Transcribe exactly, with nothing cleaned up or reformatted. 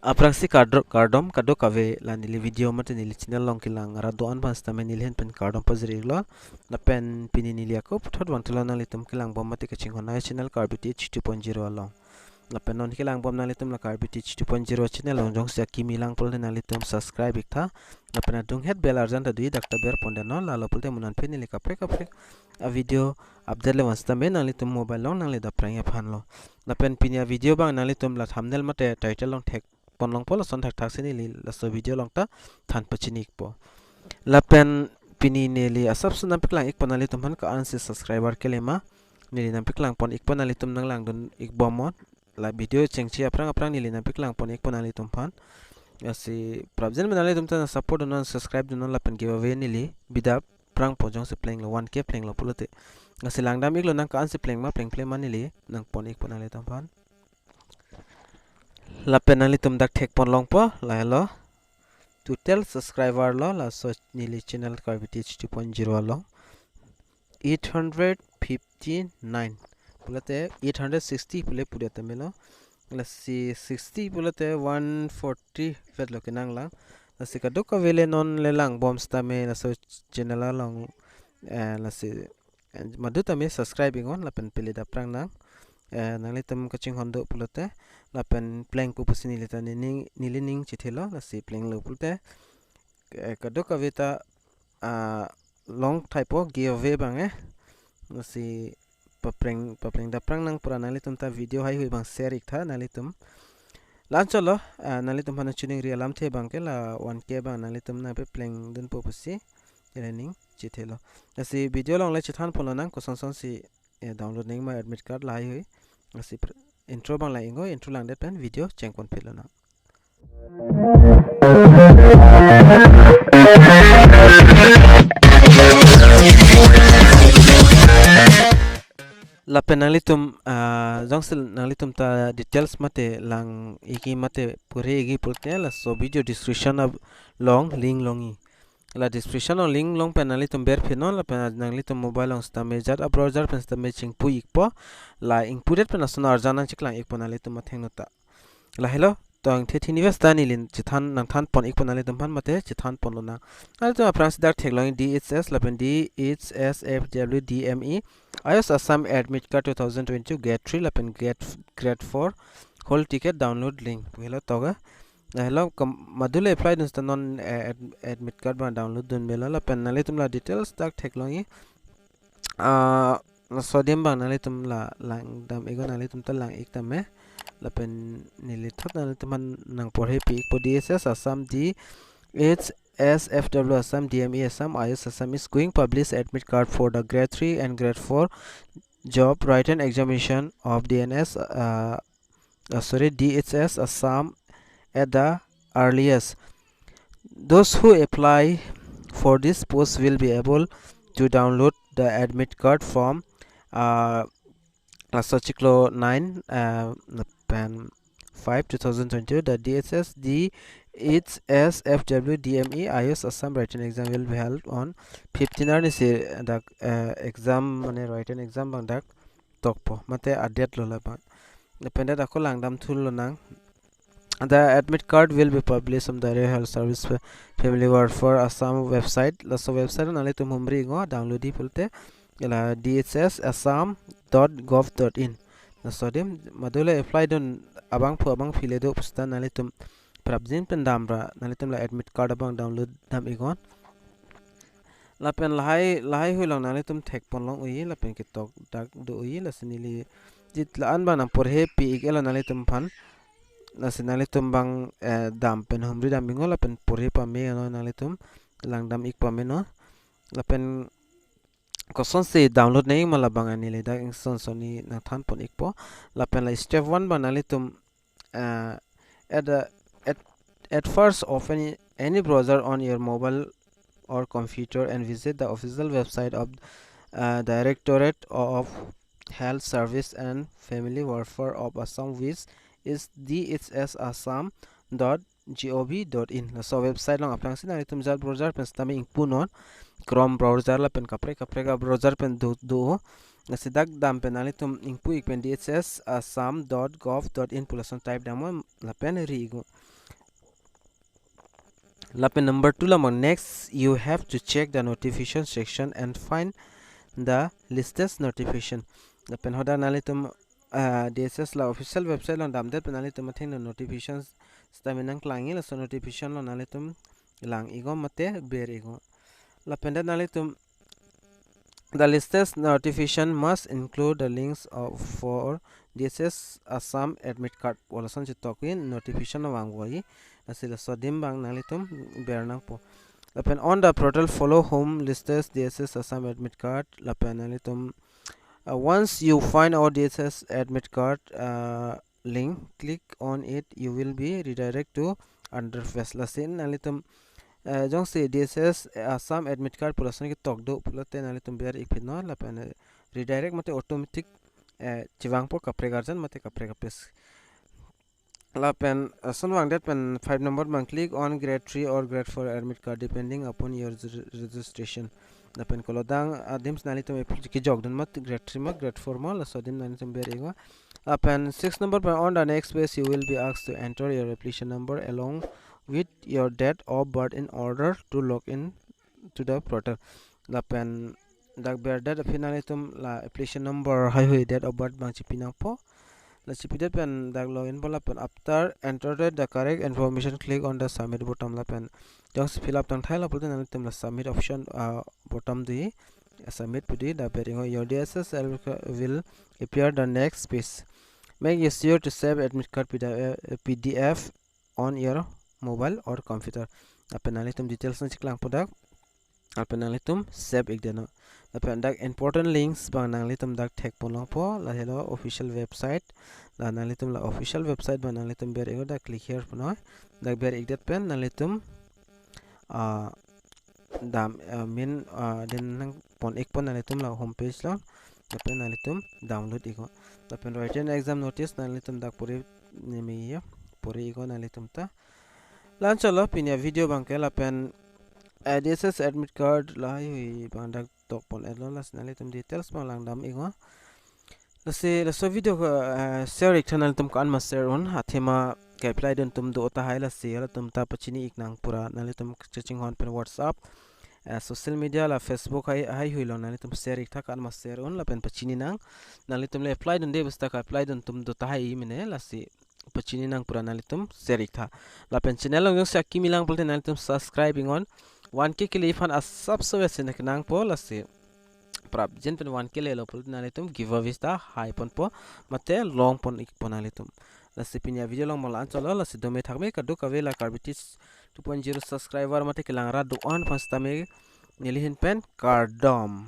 Aphrangsi kardro-, kardom kadokave la neli video mate neli channel along kelang rat do-an aphan sitame neli ahin pen kardom pajir-iklo. Lapen pini neli ako puthot vangthulo nanglitum kelangbom mate kachinghon a-channel Karbi Teach two point zero along. Lapen non kelangbom nanglitum la Karbi Teach two point zero channel along jongsi akimi lang pulote nanglitum subscribe-iktha. Lapen adunghet bell arjan ta dui dak ta berpon dano, lalo pulote mo non pini neli kaprek kaprek a-video update le van sitame nanglitum mobile along nangle dapprang aphanlo. Lapen pini a-video abang nanglitum la thumbnail mate title along thekpon longpo, lason thakthak si neli laso video along ta than pachini-ikpo. Lapen pini neli asapso nangpeklang-ikpo nanglitum aphan, ko-ansi subscriber kele ma. Neli nangpeklangpon-ikpo, nanglitum nanglangdun-ikbom non. La video chengche aphrang aphrang neli nangpeklangpon-ikpo nanglitum aphan. Lasi prapjin pen nanglitum ta nang support dunnon, subscribe dunnon, lapen giveaway neli bida prangpo jongsi plenglo, one K plenglo pulote. Lasi langdam-iklo nang, ko-ansi pleng ma plengple ma neli nangpon-ikpo nanglitum aphan. Lapen nanglitum dak thekpon longpo, lahelo. Total subscriber lo laso neli channel Karbi Teach two point zero along eight hundred fifty-nine. Pulote eight hundred sixty pule pudet tame lo. Lasi sixty pulote one forty vetlo kenanglang. Lasi kadokave le non le langbom sitame laso channel along, eh, lasi, eh, madu tame subscribe-iknon lapen pele dapprang nang. Eh, nanglitum kachinghon do pulote lapen plengpo pusi neli ta nening, neli ning chethelo, lasi plenglo pulote, eh, kadokave ta, ah, long thaipo giveaway abang, eh. Lasi papreng, papreng dapprang nang pura, nanglitum ta video haihui abang share-iktha nanglitum. La-anchotlo, ah, nanglitum aphan choningri alamthe abang ke la one K abang nanglitum nangpeplengdunpo pusi neli ning chethelo. Lasi video along le chethanpon lonang kosonsonsi, eh, download nangji ma admit card lahaihui. Lasi pr-, intro abang lang-iknon, intro langdet pen video chengpon phit lonang. Lapen nanglitum, ah, jongsi nanglitum ta details mate lang-ikji mate pore-ikji pulote laso video description along link longji. La description along link long pen nanglitum berphinon, lapen nanglitum mobile along sitame jat a-browser pen sitame chingpu-ikpo. La ingpudet pen lason arjan nangcheklang-ikpo nanglitum athengno ta. Lahelo, tangthe thini ves ta neli chethan, nangthanpon-ikpo nanglitum aphan mate chethanpon lonang. Nanglitum aphrangsi dak theklong D H S lapen D H S F W D M E iOS Assam Admit Card two thousand twenty-two Grade three lapen Grade, Grade four Hall Ticket Download Link pu helo toga. Lahelo kam-, madu le apply dun sita non, eh, ad-, admit card abang download dun melo, lapen nanglitum la details dak theklongji. Ah, laso adim abang nanglitum la langdam-iknon, nanglitum ta lang-ik tame. Lapen neli thot nanglitum aphan nangporhepi-ikpo. D H S Assam, D H S F W Assam, D M E Assam, iOS Assam is going publish admit card for the grade three and grade four job written examination of D N S, uh, uh, sorry, D H S Assam at the earliest. Those who apply for this post will be able to download the admit card from, uh, laso chiklo nine, uh, pen five, two thousand twenty-two, the D H S, D H S F W D M E iOS Assam written exam will be held on fifteen arnisi dak, uh, exam mane written exam abang dak tokpo mate a-date lo labang. Lapen dak ako langdam thu lonang. The admit card will be published on the Rural Health Service Fa-, Family Welfare Assam website. Laso website nanglitum humri-iknon, download-ji pulote la D H S assam dot gov dot in. Laso adim madu le apply dun abangphu abangphi le do pu sita nanglitum prapjin pen damra nanglitum la admit card abang download dam-iknon. Lapen lahai, lahaihui along nanglitum thekpon long-ikji, lapen ketok dak do-ikji, lasi neli jit la-an abang nangporhepi-ik-etlo nanglitum aphan. Lasi nanglitum abang, eh, dam pen humri dam-iknon, lapen porhe pame-iknon nanglitum, langdam-ik pame-iknon. Lapen kosonsi download nangji ma labang neli dak ingson sonni nangthanpon-ikpo. Lapen la step one abang nanglitum, uh, at the, at, at first open any browser on your mobile or computer and visit the official website of, uh, Directorate of Health Service and Family Welfare of Assam, which is D H S assam dot gov dot in. Laso website along aphrangsi nanglitum jat browser pen sitame ingpunon, Chrome browser lapen kaprek kaprek a-browser pen do, do. Lasi dak dam pen nanglitum ingpu ik pen D H S assam dot gov dot in pu lason type damnon lapen ri iknon. Lapen number two lamang, next you have to check the notification section and find the latest notification. Lapen hadak nanglitum, ah, D H S la official website along damdet pen nanglitum athengno notification sitame nangklangji, laso notification along nanglitum lang iknon mate ber iknon. Lapen dak nanglitum the latest notification must include the links of for D H S Assam admit card pu lason chetok pen notification vangvoi. Lasi laso adim abang nanglitum ber nangpo. Lapen on the portal follow home latest D H S Assam admit card. Lapen nanglitum, uh, once you find out D H S admit card, uh, link, click on it, you will be redirect to another page. Lasi nanglitum, eh, jongsi D H S, eh, Assam admit card pu lason ketok do pulote nanglitum ber ik pinnon lapen, eh, redirect mate automatic, eh, chevangpo kaprek arjan mate kaprek a-page. Lapen, eh, lason vangdet pen five number abang, click on grade three or grade four admit card depending upon your re-, registration. Lapen kolo adang adim si nanglitum apl-, kejokdun ma grade three ma grade four ma, laso adim nanglitum ber iknon. Lapen six number abang, on the next page you will be asked to enter your application number along with your date of birth in order to log in to the portal. Lapen dak berdet aphi nanglitum la application number haihui date of birth abang chipi nangpo. La chipidet pen dak login po lapen after entered the correct information, click on the submit button. Lapen jongsi fill up tangthailo pulote nanglitum la submit option, ah, button do, submit pu do, dak ber iknon. Your D H S will appear the next page. Make sure to save admit card P D F, P D F on your mobile or computer. Lapen nanglitum details nangcheklangpo dak. Lapen nanglitum save ikdetnon. Lapen dak important links abang nanglitum dak thekpon longpo, lahelo official website. La nanglitum la official website abang nanglitum ber iknon, dak click here punon. Dak ber ikdet pen nanglitum, ah, dam, ah, min, ah, den nangpon ikpo nanglitum la home page along. Lapen nanglitum download iknon. Lapen written exam notice nanglitum dak pori nimi ya, pori iknon nanglitum ta. La-anchotlo pini avideo abangke. Lapen, eh, D H S admit card lahaihui abang dak tokpon-etlo, lasi nanglitum details abang langdam iknon. Lasi laso video ke, eh, share iktha, nanglitum ko-an ma share un, athema ke-apply dun atum do tahai, lasi latum ta pachini ik nang pura, nanglitum kachinghon pen WhatsApp, eh, social media la Facebook hai, haihui along nanglitum share iktha, ko-an ma share un lapen pachini nang. Nanglitum le apply dunde pu seta ke-apply dun atum do tahai mene, lasi pachini nang pura nanglitum share iktha. Lapen channel along jongsi akimi lang pulote nanglitum subscribe iknon. One K kele aphan asapso vese nangpo, lasi prapjin pen one K lelo pulote nanglitum giveaway ta haiponpo mate longpon ikpo nanglitum. Lasi pini avideo along mo la-anchotlo, lasi dome thakme kadokave la Karbi Teach two point zero subscriber mate kelang rat do-an aphan sitame neli ahin pen kardom.